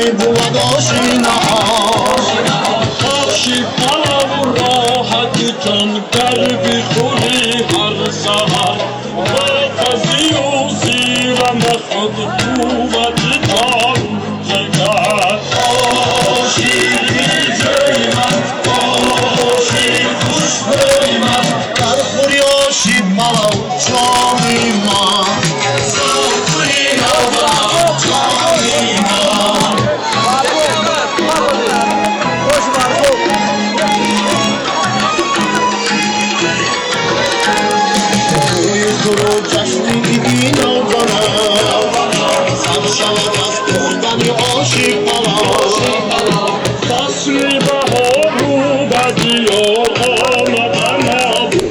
Мебувад оши наҳор. Оши палав роҳатитон гар бихӯрӣ ҳар саҳар, бипазӣ-ву зира нахӯд, қувватитон ҷигар. Оши биринҷои ман, оши хушбӯи ман, гар хӯрӣ оши палав, ҷони ман, хӯрӣ ҷони ман. Рӯи туру ҷашни иди навбанам сар шавад аз пухтани оши палав. Фасли баҳору ба диёр омад.